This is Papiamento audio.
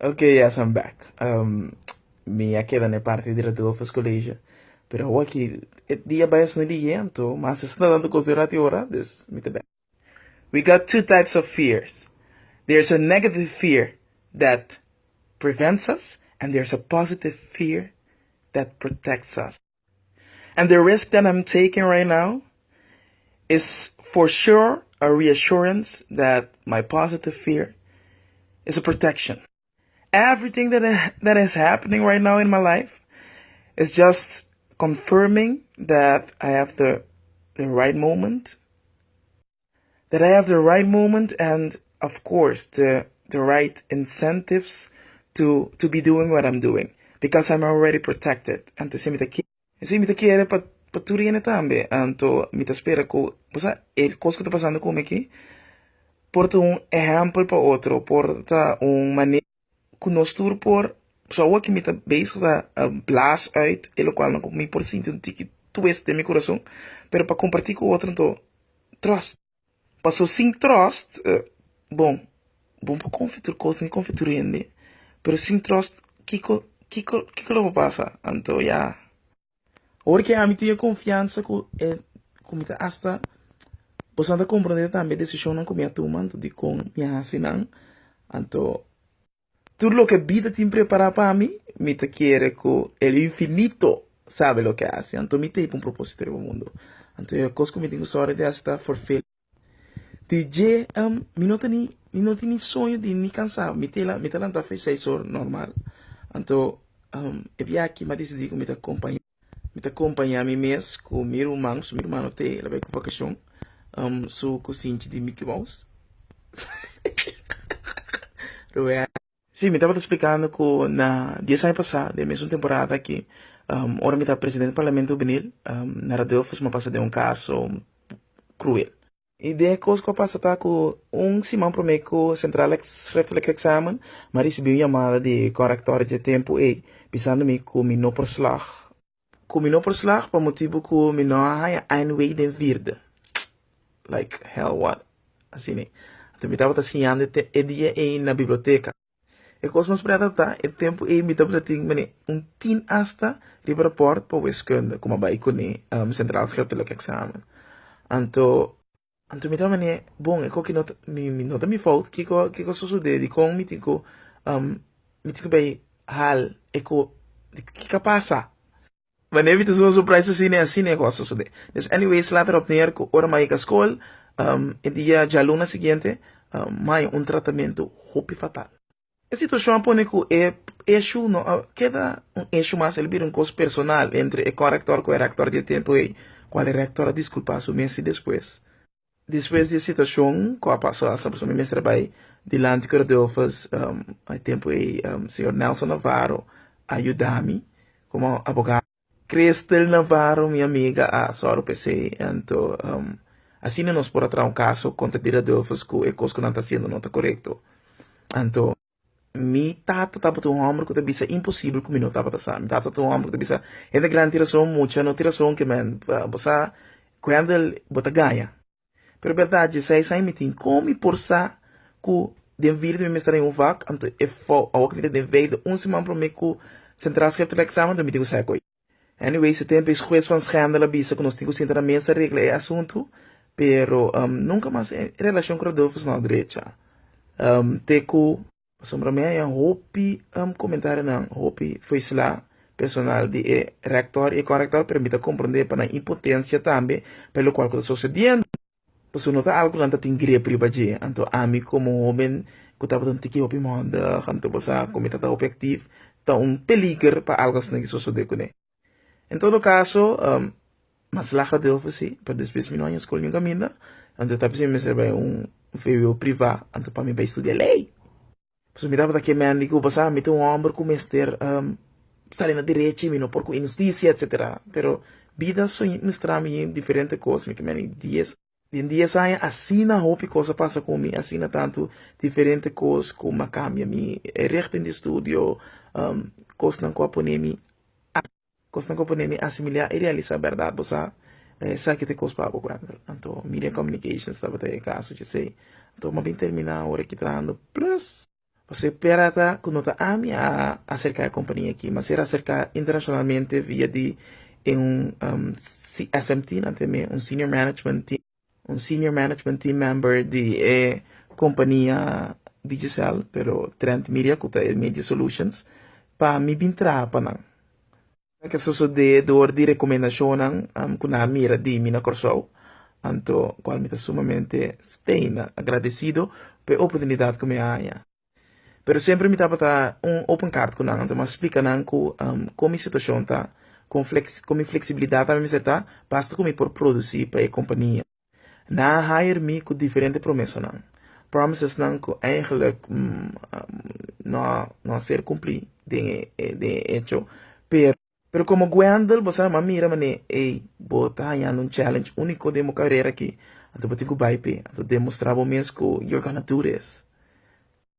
Okay, yes, I'm back. Mi a keda na e parti di Radulphus College, pero awor aki e dia bai asina di yento, mas esnan tantu kos di rati ora, dus mi ta back. We got two types of fears. There's a negative fear that prevents us and there's a positive fear that protects us. And the risk that I'm taking right now is for sure a reassurance that my positive fear is a protection. Everything that that is happening right now in my life is just confirming that I have the the right moment that I have the right moment and of course the the right incentives to to be doing what I'm doing because I'm already protected. Anto esei mi ta kere, esei mi ta kere pa pa tur hende tambe. Anto mi ta spera ku bo sa e kos ku ta pasando ku mi aki por ta un ehèmpel pa otro, por ta un manera ku nos tur por, so awor ki mi ta bezig ta blaas uit e lokualnan ku mi por sinti un tiki twist den mi kurason, pero pa kompartí ku otro anto trust. Paso sin trust, bon, bo por konfia tur kos ni konfia tur hende, pero sin trust kiko kiko kiko lo por pasa? Anto ya. Ora ke ami tin e konfiansa ku e ku mi ta asta boso ta komprondé tambe e desishonnan ku mi a tuma anto dikon mi a hasi nan, anto tur loke bida tin prepará pa mi, mi ta kere ku el infinito sabe loke a hasi, anto mi ta ei pa un propósito riba mundu. Anto e kos ku mi tin ku sòru di hasi ta forfil. Di dje mi no ta ni mi no tin ni soño di ni kansa, mi ta mi ta lanta afei seis or normal, anto e bia aki mi a disidí ku mi ta kompañá mi ta kompañá mi mes ku mi ruman, pasobra mi ruman no ta ei, el a bai ku vakashon su kusinchi di Mickey Mouse. Sí, mi tabata splikando ku na dies aña pasá, den mesun temporada aki, ora mi ta presidente di Parlamento Hubenil, na Radulphus mi a pasa den un kaso kruel. I den e kos ku a pasa ta ku un siman promé ku Centrale Schriftelijk Examen, mi a risibí un yamada di korektor dje tempu ei, bisando mi ku mi no por slag. Ku mi no por slag pa motibu ku mi no a haña eindweek den vierde. Like hell what? Asina. Anto mi tabata siñando e e dia ei na biblioteka. E kos mas preta ta e tempu ei mi tabata tin mane un tin asta riba raport pa wiskunde ku mi a bai kuné Centraal Schriftelijk Examen. Anto Anto mi ta mane, bon, e koki no ta, mi, mi no ta mi fout, kiko, kiko a sosodé, dikon mi tin ku, mi tin ku bai hal e ko, kiko a pasa? Mane mi ta suma surprise asina i asina e kos a sosodé. Dus anyways, laat erop neer ku ora mi a yega skol, e dia djaluna siguiente, mi a haña un tratamentu hopi fatal. E situashon a pone ku e issue no a keda un issue mas, el bira un kos personal entre e korektor ku e rektor di e tempu ei, kual e rektor a diskulpá su mes i despues. Despues di e situashon ku a pasó hasta pasobra mi mester a bai dilanti ku Rodolphus, e tempu ei señor Nelson Navarro a yuda mi komo abogado. Christel Navarro mi amiga a sòru pa esei, anto asina nos por a traha un kaso kontra di Radulphus ku e kos ku nan ta hasiendo no ta korekto. Anto mi tata tabata un hòmber ku ta bisa imposibel ku mi no tabata sa. Mi tata ta un hòmber ku ta bisa hende grandi tin rason, mucha no tin rason, ke men bo sa Gwendel bo ta gaña. Pero bèrdat dieseis aña mi tin kon mi por sa ku den vierde mi mester haña un vak, anto e fou awor ku mi ta den vijfde un siman promé ku Centraal Schriftelijk Examen anto mi tin ku sa e koe. Anyways e tempu es hues van Schendel a bisa ku nos tin ku sinta na mesa regla e asuntu pero nunka mas e relashon ku Rodolphus no a drecha te ku Pasobra mi haña hopi comentarionan, hopi foislá personal di e rector y e corrector, pero mi ta comprende pa nan impotencia tambe pa e locual cu ta sucediendo. Pasobra no ta algo cu nan ta tin grip riba dje. Anto ami como hoben cu tabata un tiki hopi mondig, anto bo sa cu mi ta ta hopi actief, ta un peliger pa algo asina ki sosode cune. En todo caso, mas laga deel sí, pero despues mi no haña skol niun kaminda, anto ta p'esei mi mester bai un vwo privá, anto pa mi bai studia lei. Pasobra mi tabata ke men di ku pasá mi ta un hòmber ku mester sali na derechi, mi no por ku inhustisia, etsetera. Pero bida a mustra mi diferente kos, mi ke men di dies Den dies aña asina hopi kos a pasa ku mi, asina tantu diferente kos ku mi a kambia mi richting di studio, kosnan ku a pone mi, kosnan ku a pone mi asimilá i realisá bèrdat bo sa esaki ta e kos pa bo Gwendel. Anto media communications tabata e kaso djesei. Anto mi a bin terminá ora ki trahando plus. Pasobra e pera ta ku no ta ami a aserká e kompania aki, mi a ser aserká internashonalmente via di e un SMT, nan ta yam'é, un Senior Management Team, un Senior Management Team Member di e kompania Digicel, pero Trend Media ku ta e Media Solutions, pa mi bin traha pa nan. Esaki a sosodé dor di rekomendashonnan ku nan a mira di mi na Kòrsou, anto kual mi ta sumamente stein agradesido pa e oportunidat ku mi a haña. Pero semper mi tabata un open card ku nan, anto mi a splika nan ku kon mi situashon ta, kon flex kon mi fleksibilidat tambe mester ta, basta ku mi por produsí pa e kompania. Nan a hire mi ku diferente promesanan, promisesnan ku eigenlijk no a no a ser kumplí den e den e echo, pero. Pero komo Gwendel bo sa, mi a mira manera, ey, bo ta hañando un challenge úniko den bo karera aki, anto bo tin ku bai p'e, anto demostrá bo mes ku you're gonna do this.